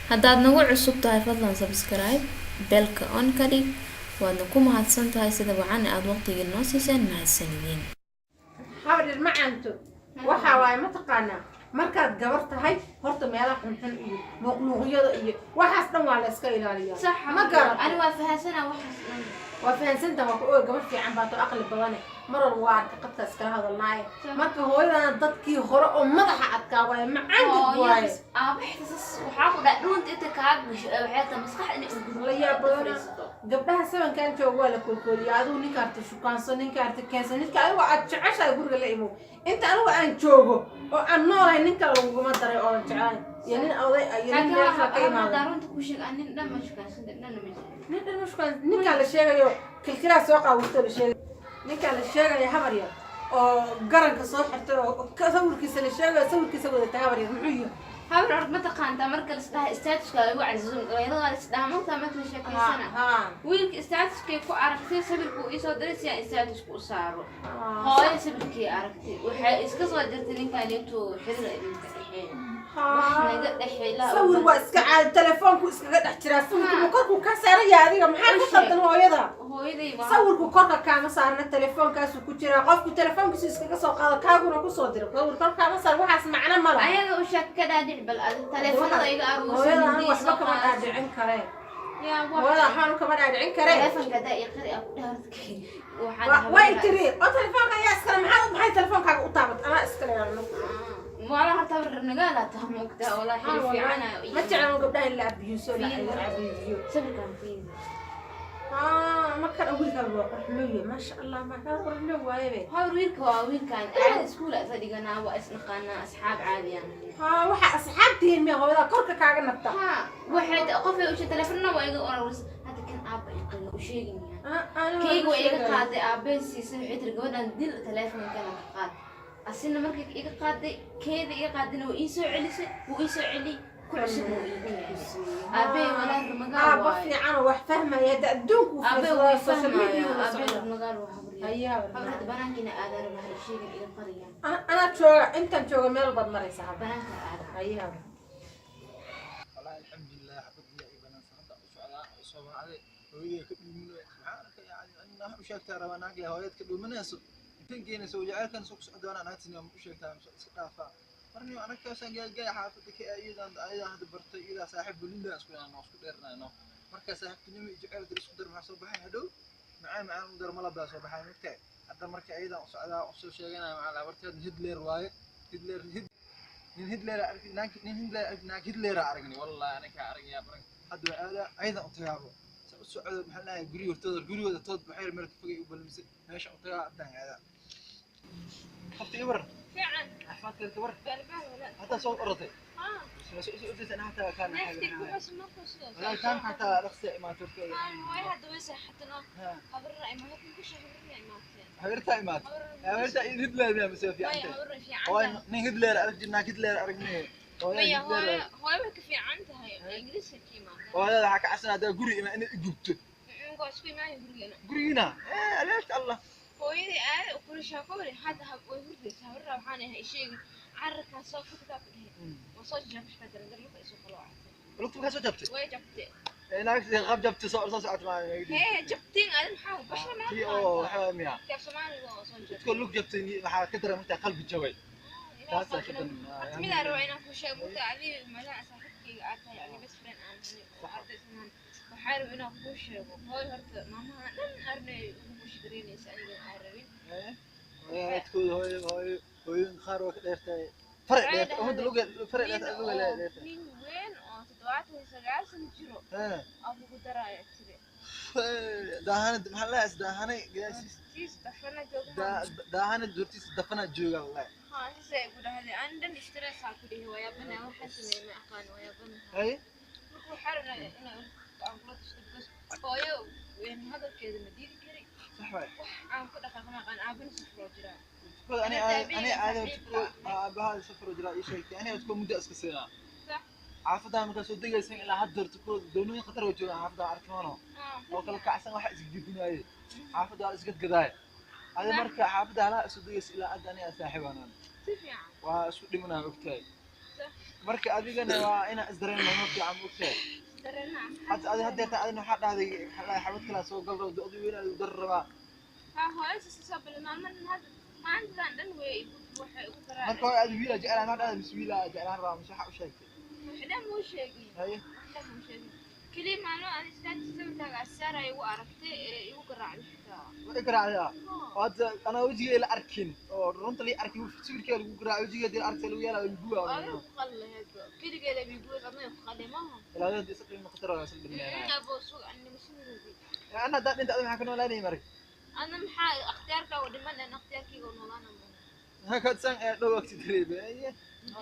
Haddaad nagu cusub tahay, fadlan subscribe, bell-ka on ka dhig. Waadna ku mahadsan tahay sida wacan aada waqtigii noo siiseen. Mahadsanideen. Habadhir macaanto, waxaa waaye, mataqaanaa, markaad gabar tahay horta meelaha xunxun iyo luuqluuqyada iyo waxaas dhan waa la iska ilaaliyaa. Sax. Ma garat? Ani waa fahansana waxaas dhan. Waa fahansanta, waa ku oga, gabar fiican baato, aqli badane. Mar walba waa arka qadka iskala hadalnaaye. Marka hooyadana dadkii hore oo madaxa adkaa waaye, macangad waaye. Aaba xitaa waxaa ku dhac dhuunta inta kaa gasho ee waxay tahay maskax inay ugu La yaab badana gabdhaha sabankan jooga, waa la koolkooliya. Adigu ninka arta shukaanso, ninka arta keenso, ninka adigu aad jeceshahay guriga la imow. Inta anigu aan joogo oo aan noolahay, ninka laguguma daray oodan jeclayn iyo nin oday iyo nin meel kale ka laakiin imaada. Daarunta ku sheeg, aan nin dhan ma shukaansan, dhan ma jiro. Nin dhan ma shukaan. Ninkaa la sheegayo kilkilaa soo qaawistoo la sheegayo, ninkaa la sheegayo, habar yar, oo garanka soo xirtay oo sawirkiisa la sheegayo, sawirkiisa wadata, habar yar, muxuu yahay? Habar, horta ma taqaantaa marka la isdhaha statuska lagu casuum dhalinyarada la isdhaha marka marka la sheekaysana? Wiilka statuskay ku aragtay, sawirku iisoo diray si aan statuska u saaro. Hooyo sawirkii aragtay, waxay iska soo dirtay ninkan intuu xiriir idinka dhexeeyo. Wax naga dhexeey laa. Sawir waa iska caadi, telefoonku iskaga dhex jiraa. Sawirku ma korkuu ka saaran yahay? Adiga maxaa ka qaldan hooyada? Hooyaday waa Sawirku korka kaama saarna, telefoonkaasuu ku jiraa. Qofku telefoonkiisu iskaga soo qaado, kaaguna kusoo diro. Sawir kor kaama saar, waxaas macno ma laha. Ayaga u sheeg, ka dhaadhic bal adi teleefanada iga Hooyada aruursan. anu waxba kama dhaadhicin karee. Yaa wax. Hooyada waxbaanu kama dhaadhicin karee. Teleefanka hadaa ii qari aa ku dhaha waxaan Way tiri oo telefoonka ayaa iskale. Maxaa, maxay telefoonkaaga u taabat? Anaa iskale. Wala horta nagaala taha, moogtaa, walaa xiri fiican. Ma jeclan gabdhaha in la abuuso, la abuusiyo. Sawirkan fiiri. Markan wiilkaan waa qurxlooye, maasha Allah, maxaa qurxloo waayebe. Hawr, wiilka waa wiilkan caadi iskuul isa dhiganaa, waa isnaqaanaa, asxaab caadi aan nahay. Haa, waxaa asxaab tihiin miya? Hooyada korka kaaga nabta. Ha, waxay qofay ushe telefoonna waa iga ururis. Hadda kan aabba iqaga u sheegin yahay, kayga waa iga qaaday, aabbee siisay. Waxay tiri gabadhan dil, teleefonkana ka qaad. Asina markay iga qaaday, keeda iga qaadayna waa ii soo celisay, wuu ii soo celiyey, ku cusub wuu ii keenay aabbee. Walaa magaal Aabba waaye. Fiican oo wax fahmaya hadda adduunku aabbee fiirsado, way social media fahmaya la aabbee. socda. Magaal waa habriya. Hayaa. Habar, hadda banaankiina aadaan rabaa, ha sheegin, iga qariya. Anaa jooga, intaan jooga meel baad maraysaa hadda. Banaanka aada. Hayaa. Wallahi alxamdulilah, xabad biyaa ii banaansan hadda u socdaa, soo wacday hooyaday ka dhuuminayo. Maxaa arkay? Yani anina wax u sheegtaa rabaa, naag leh hooyad ka dhuuminayso intan keenayso jacaylkan soo ku socdoona. Naagtani ma u sheegtaa mise iska dhaafaa? Marniyo anagkaasaan gaagay xaafadda ka iyadan, ayadan hadda bartay, iyadaa saaxiib bulinda isku yaano, isku dheernayno. Marka saaxiibtinimo iyo jacaylka isku dar, maxaa soo baxay hadhow? Macaan macaan u dar, malab baa soo baxay, mugtahay. Hadda marka ayadan u socdaa, u soo sheeganaya macaa labarteed Hitler waaye, Hitler hid nin Hitler arki naag, nin Hitler arki naag, Hitler aragnay wallahi, anaka aragnay barag. Hadda waa aada ayadan u tagaabo sa u socdo. Maxaa lahaay, guriga hortooda, gurigooda tood waxay meel ka fogay u balmisay meesha u tagaa. Haddaan aadaa qofta ibar. Fiican. Caafimaadkeeda ka war? Hadda soo orotay soo ordaysa hataa kaan. Neeftii ku xus markuu sidoo Walahi kaan xataa dhaqsi imaatay hortooda. Hooyo hadda way seexatano, habarra imaatay, kusha habarra imaatay. Habartaa imaatay, habartaa in Hitler miyaa mise Maya. fiican tahay? Habarra Hooy fiican. Nin Hitler arag naag Hitler aragnay. Maya, hooyo, hooyo way ka fiican tahay, Ingiriiska ka imaatay. Hooyada waxaa ka cabsanaa haddaa guri ima inay igubto. Ninka isku imaanay gurigeena. Gurigiina aleerta Allah. Hooyadii aad u kurishaa kowri hadda way hurdaysaa. Habarra waxaan ahay sheegin cararkaa soo furtaa ku dhahay, waa soo jabxta darandar luka isu qaloocsatay. Lugta maxaa soo jabtay? Way jabtay. Naagta qab jabtay soo socota maa? Hee, jabtiin adi maxaa bashra ma? Tii oo waxaa miya? Kaf Soomaaliga oo soo jabtay. Dadka lug jabtay waxaa ka daran markaa qalbi jabay, taasaa ka daran. Horta midaan rabaa inaan kuu sheego, mugta adiga maadaama saaxiibkayga aad tahay, ani best friend aan nahay oo arday isnahan, waxaa rabaa inaan kuu sheego hooy horta maamaha dhan arnay ugu bushgareynaysa aniga aan rabin. Hooyadkooda hooyo hooyo hooyooyin qaar waa ka dheertahay, faray dheertay ummadda luge, faray Nin dheertay luge oo dheertay. Nin weyn oo 79 sano jiro aa kugu daraya tiri. Daahana maxaa la daahanay gadaashiis? Tiis dafana jooga. Daahana hortiisa dafana jooga wallahi. Haa, sisay igu dhahday, ani dhan stress aa ku dhihi, wayaabana waxaan sameeyey ma aqaan, wayaabana. Hay. Marka waxaa rabnaa inaan aan kula tusto because hooyo weyn hadalkeeda ma diidi kari. Sax waay. Wax aan ku dhaqaaqo ma aqaan, aabana safroo jiraa. Tukada ani ani aada aabaha safar jiraa ii sheegtay, ani tukada muddo iska siinaa. Sax. Xaafadaha markaa soo degaysan ilaa hadda tukada doonooyin khatar oo joogaan xaafadaha arkimono oo kala kacsan, waxa isgedinaayey xaafadda waa isgadgadaay adi. Marka xaafadda halaha isu degaysa ilaa hadda aniga saaxiibanaan Si fiican. Waa isku dhimanaa, ogtahay. Marka adigana waa inaa isdareeno ma fiican, ogtahay. Hadda adi haddeerta adina waxaa dhahday, maxaa dhahay, xabad kalaa soo galro do-di weyn adigu dar rabaa. Marka hore adi wiilaa jeclaan maa dhahday, mise wiilaa jeclaan rabaa, mise waxaa u sheegtay? Haye. Keliya maalmo aan istaagta sawirkaaga asaaraya igu aragtay ee igu garaacday xitaa. Way garaacdaa oo hadda anaa wejigay la arkin oo runta la arkin, sawirkee lagu garaac, wejigay hadii la arkay lagu yeelaa lagu Adiga guwaa. ku qali lahayd keligeeda biiguweed, adna ku qalay maaha. Ilaa hadda isa qiimo khatar waa isla dhimanayna. Abo sug anima sugeedi. Ana haddaa dhinta, adiga maxaa ka noolaanaya marka? Ana maxaa ikhtiyaarkaaga dhiman dhan, ikhtiyaarkayga noolaana maaha. Kadsan ee dhow agti dareebe. Aye.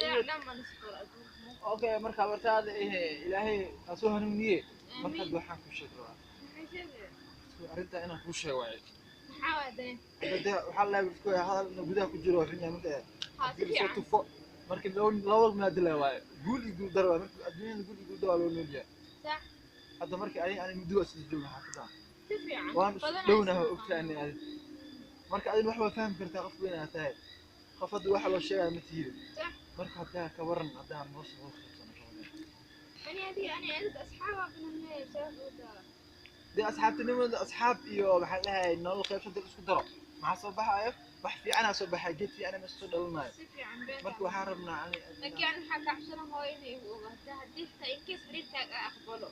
Dheecna ma nisqol adduunka. Okay, marka hortaada ilaahay ha soo hanuuniye. Marka hadda waxaan kuu sheegi rabaa. Maxay sheegaya? Arrintaa inaan kuu sheego waaye. Maxaa waaday? Hadda waxaa la isku hadal inuu gudaha ku jiro waa xun yahay. Haa, si marka soo fiican. tufo marka laba laba maado la waaye, guul iyo guul daro waaye. Marka adduunyada guul iyo guul daro waa loo nool yahay. Sax. Hadda marka ani muddo waa sida joogna xaafadda. Si fiican. Waan isku Badanaa dhownahay, isma ogtahay ani adi. Marka adina wax waa fahmi kartaa, qof weyn aad tahay, qof hadda waxa loo sheegaya ma tihid. Sax. Marka haddaa ka waran haddaa nolosha loo qaybsano ka waran? Ani adiga, ani adiga asxaaba bananay sababta. Dee asxaabtinimada, asxaab iyo maxaa dhahay nolol qaybsanta isku daro, maxaa soo baxaayo? Wax fiicanaa soo baxaya, geed fiicana meesha soo dhalanayo. Si fiican been. Marka waxaan rabnaa ani Laakiin ani waxaa ka cabsana hooyo inay igu ogaato haddii xitaa in case xiriirkaaga aan aqbalo.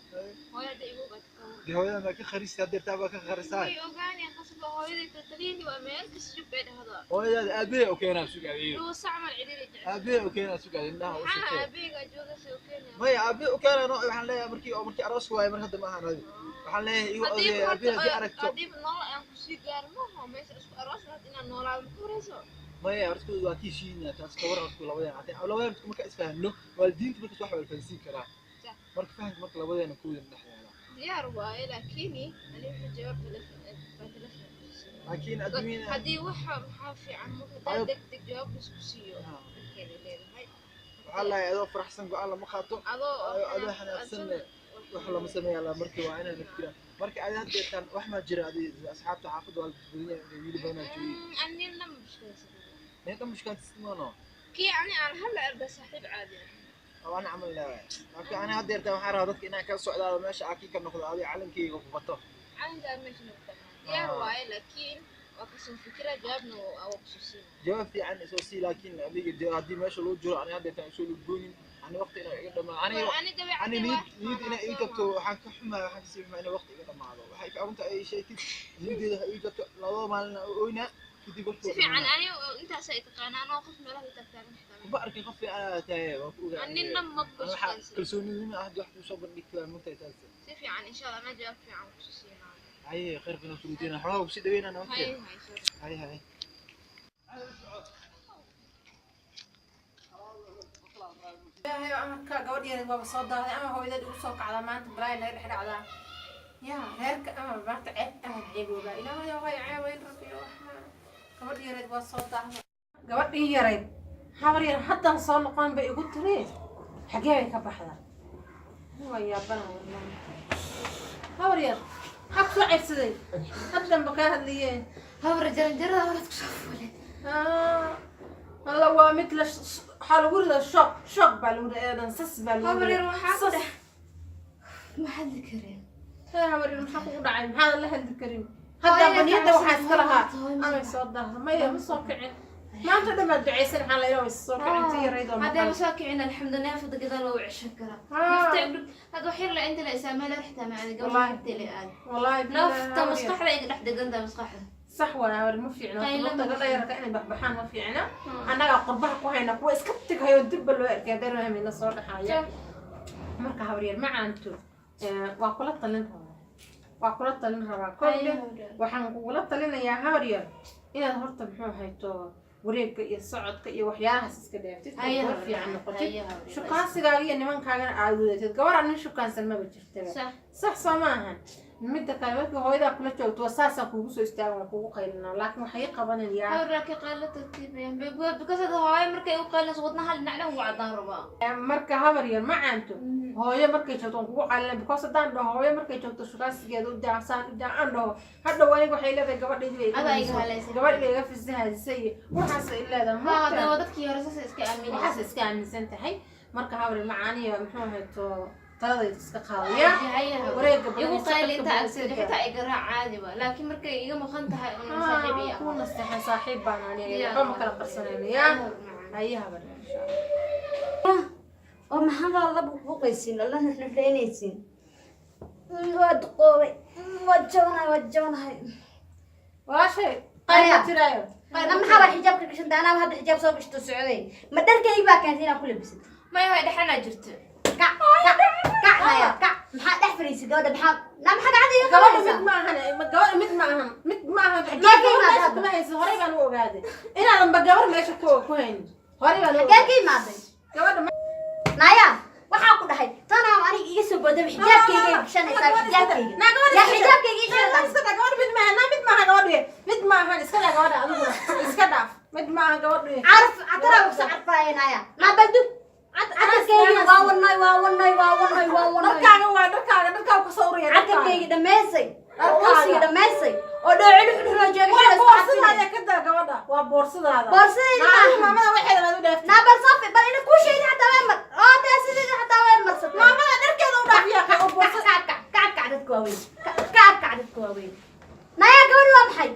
Hooyo hadday igu ogaato ka waran? Dee hooyadan baa ka kharistay, haddeertaa baa ka kharisaa. Way ogaanaya qasba, hooyaday taltaliyani waa meel kasta jub bay dhahdaa. Hooyadaada aabbahay u keenaa sugaadiyo. Dhuusa camal cidhiidhi jecel. Aabbahay u keenaa sugaadi indhaha u Maxaa shaqeeya. aabahayga jooga soo keenaya? Maya, aabbahay u keenaa no, waxaan leeyahay markii oo markii aroos waaye, mar hadda ma ahan adi. Waxaan leeyahay igu Haddii odeey aabbahay haddii aragto. Haddii nolol aan kusii gaaro maaha meesha isku aroos lahayd inaan noolaado ma ka horeyso. Maya, horta waa kii shiina taas ka waran, horta labadeena haddii labadeena horta marka isfahanno, waalidiinta markas wax waa la fahansiin karaa. Sax. Marka fahanka marka labadeena koodan dhex yaala. Diyaar waaye, laakiin ani wixii jawaab telefon baa telefon ku siiyo. Laakiin adduunyada Haddii waxa maxaa fiican marka Ayo. hadaa deg deg jawaab laisku siiyo dadkeeda leedahay. Waxaa lahay adoo faraxsan go-aan lama qaato. Adoo adoo xanaaqsan wax lama sameeya la, marka waa inaan fikiraan. Marka adi hadda tan wax ma jira, adi asxaabta xaafadda waa la badan yahay, wiil badanaa joogay. Anina ma mushkilaysan. Nin dhan mushkaantismaano. Kii ani aan hal arda saaxiib caadi ah. Oo ana camal leeyahay, laakiin ani hadda yartaan waxaan rabaa dadka inaan ka socdaado, meesha aakii ka noqdo, adi calankeyga ku bato. Calankaa meesha noqda diyaar waaye, laakiin waa kasoo fikira, jawaabna waa kusoo siina. Jawaab fiican isoo sii, laakiin adiga haddii meesha loo jiro ani hadda yartaan isoo lugoonin, ani waqti inaa iga dhamaa ani War ani ani dabeecadii niyad waa niyad inay ii jabto waxaan ka xumahay, waxaan kasii xumahay inay waqti iga dhamaado. Waxay runta ay sheegtid niyaddeeda ha ii jabto, labada maalin aan ooynaa kadib waqti si waa fiican dhamaanaa. Ani intaas ay taqaanaa anoo qof meelaha tagtaagan xitaa. Kuma arkin, qof fiican aad tahay waan ku ogaa. Anina ma waxaa bushkaysan. Kalsoonidima hadda wax kusoo bandhigtay waa mugtahay taas. Si fiican, insha Allah anaa jawaab fiican kusoo siinaayo. Haye, khayr badan ku rujeyna, xoolaha kusii dhaweynana Hay waqtiga. Hay soo. Haye haye. Ilaahay oo amarka, gabadh yareed waaba soo daahday ama hooyadeed igu soo kacdaa maanta, balaayo naga dhex dhacdaa yaa reerka ama maanta ceeb ama ceeboobaa. Ilaahay oo way ceebayn rabbiyo waxaa gabadh yareed waa soo daahday. Gabadhii yareyd habar yar haddaan soo noqon bay igu tiri, xagee bay ka baxdaa? Waa yaabana wallahi. Habar yar maxaa kusoo ceebsaday haddanba kaa hadlayeen? Habar, jaranjarada horaad kusoo fuulay. Alla waa mid la waxaa lagu ridaa shock, shock baa lagu ridaa, eedan sas baa lagu Habar yar ridaa. waxaa ku Sas. dhex ma hadli kareen. Hee, habar yar maxaa kugu dhacay? Maxaadan la hadli karin hadda? Niyadda waxaa iska lahaa amay soo daahdo. Maya, ma soo kicin, maanta dhan baad ducaysan, maxaa la ilaa soo kicin ti yarayd oo haddaba maqan. Soo kicin, alxamdulilah, nafta gadaal waa u ceshan karaa. Ah. Nafta hadda wax yar la inta la isticmaalo xitaa macana gabadha Wallaahi. inta la aad Wallaahi billahi, nafta habar yar. Maskaxda iga dhex degantaa maskaxda. Sax waay habar, ma fiicno. Qaylo waqtiga ma gabadha yarka inay baxbaxaan ma fiicna. Annagaa qurbaha ku hayna kuwa iska teghayo, dibba loo arkay darhamina soo dhaxaya. Marka habaryar macaanto, waa kula talin rabaa, waa kula talin rabaa kolle. Waxaan kugula talinayaa habaryar inaad horta muxuu hayto wareegga iyo socodka iyo waxyaalahaas iska dhaaftid oo gabar fiican noqotid, shukaansigaaga iyo nimankaagana aad wadatid. Gabar aan nin shukaansan maba jirtaba. Sax. Sax soo ma ahan? Midda kale, markii hooyadaa kula joogto waa saasaan kuugu soo istaagan, waa kugu qaylinaa, laakiin waxay ii qabanayaa. Habar, laakiin qaylo tartiibaya, because hada hooyo markay u qaylinayso wadnaha dhinac dhan wuu caddaan rabaa. Marka habar yar ma caanto, hooyo markay joogto waan kugu calina, because haddaan dhaho hooyo markay joogto shukaansigeeda u daa, saan u daa aan dhaho, hadhow aniga waxay leedahay gabadhaydii bay iga Adaa iga lumisay, haleysay. gabadh bay iga fisahadisay iyo waxaas ay leedahay. Ha, hadda Maogtaa? waa dadkii hore saas iska Waxaas aaminaysa. iska aaminsan tahay. Marka habar macaaniya, muxuu ahayto, taladayda iska qaadaya, wareega badan Igu iyo qayli socodka inta badan agseed iska daa. Xitaa iga raac caadi ba, laakiin markay iga maqan tahay un saaxiib iyo Kuu nasteexan, saaxiib baan aniga, Diyaar. waxba ma kala qarsanayno. Yaa haye habar, insha Allah. Oo maxaad la buuqaysiin oo la nuxnuxleynaysiin? Waa duqoobay, waa jabanahay, waa jabanahay. Walaashay, qayl ma jiraayo. Na maxaa baa xijaabka gashantay? Anaa hadda xijaab soo gashto socday. Ma dharkaygi baa keentay inaan ku labisato? Maya, way dhexanaa jirto. Kac, kac, kac, naya kac. Maxaa dhex fariisay gabadha? Maxaa na maxaa gacanta iga Gabadha qabanaysaa? mid ma ahan, gabadha mid ma ahan, mid ma ahan. Xagee ka Gabar imaaday meesha hadda? kuma haysid. Horey baan u ogaaday inaadan ba gabar meesha ku haynin, horey baan u Xagee ogaaday. ka imaaday? Gabadha Naya, waxaa ku dhahay tanaa aniga iga soo boodaba, xijaabkayga ay gashanaysaa, xijaabkayga yaa, xijaabkayga ii sheegay. Iska daa gabadha, mid maahan, mid maaha gabadhu, mid maahan. Iska daa gabadha, adiguna iska dhaaf, mid maaha gabadhu. Caraf cataraa kuso carfaaya. Naya, naa baldub catarkaygi, waa wanay, waa wanay, waa wanay, waa wanay. Dharkaaga waa dharkaaga, dharkaaga kusoo uraya dharkaaga. Catarkaygi dhammaysay oo Dharkaaga. uusiga dhammaysay oo dhoocili xudhunoo jooga. Waa xidho. boorsadaada, ka daa gabadha, waa boorsadaada. Boorsadayda Maaha, maaha. Maamada waxeeda baad u dhaaftay. Naa bal soofi, bal ina kuu sheegin xataa way mar oo dee sideeda xataa way marsatay. Maamada dharkeeda u dhaaf yaa oo boorsada. Kac, kac, kac, kac, dadka waaweyn, kac, kac, dadka waaweyn. Naya, gabadhi waa maxay?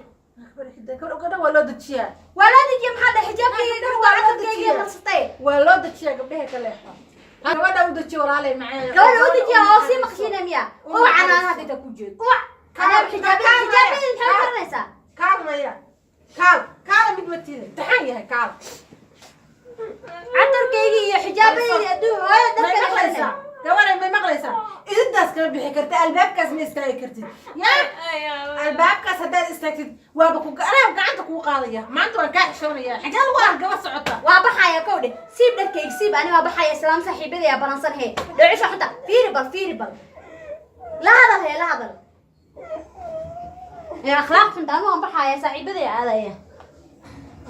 Gabadha waa loo dejiyaa. Waa loo dejiya? Maxaa dhahay xijaabkayga? Gabdhaha Waa waa loo catarkayga dejiyaa. marsatay. Waa loo dejiyaa gabdhaha, ka leexo gabadha, u dejiya walaalay macaan. Gabadha u dejiya oo sii maqshiina miya? U Uwac naxariiso. anaa Hadda inta ku jeedo. Uwac anaa xijaabada, xijaabada maxay u xiranaysaa? Kaalmaya, kaal, kaala, mid matida imtixaan yahay, kaal. Catarkaygii iyo xijaabadeedii adduun hooyo May dharkana maqlaysaa gabadha? May maqlaysaa? Ididaas kama bixi kartid, albaabkaas ma istaagi kartid. Yaa albaabkaas haddaad istaagtid, waaba ku anaa gacanta kuu qaadaya. Maanta waan kaa xishoonaya. Xagee lagu arka gabadh socota? Waa baxaya, kow dheh. Siib dharkayga, siib. Ani waa baxaya, islaam saaxiibadaya balansan. Hee, dhocisha xunta, fiiri bal, fiiri bal, la hadal, hee, la hadal ee akhlaaq xunta. Anu waan baxaya, saaxiibadaya aadaya.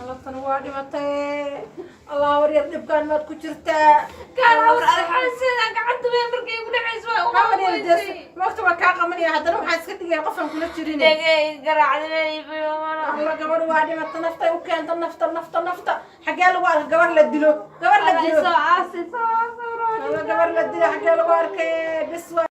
Alabtan waa dhimatay. Allah, waryar, dhibkaan maad ku jirtaa. Kaan habar arxasina gacanta bay markay igu dhacayso waa ugu Habar yar, weysay. waqti waa kaa qabanaya. Haddana waxaa iska dhigaya qofaan kula jirin. Dhegay garaacday. Allah, gabadh waa dhimata, naftay u keenta, nafta, nafta, nafta. Xagee lagu arka gabar la dilo? Gabar la dilo. Soo aasay, soo aasay. Allah, gabar la dilo xagee lagu arkay? Bis waa.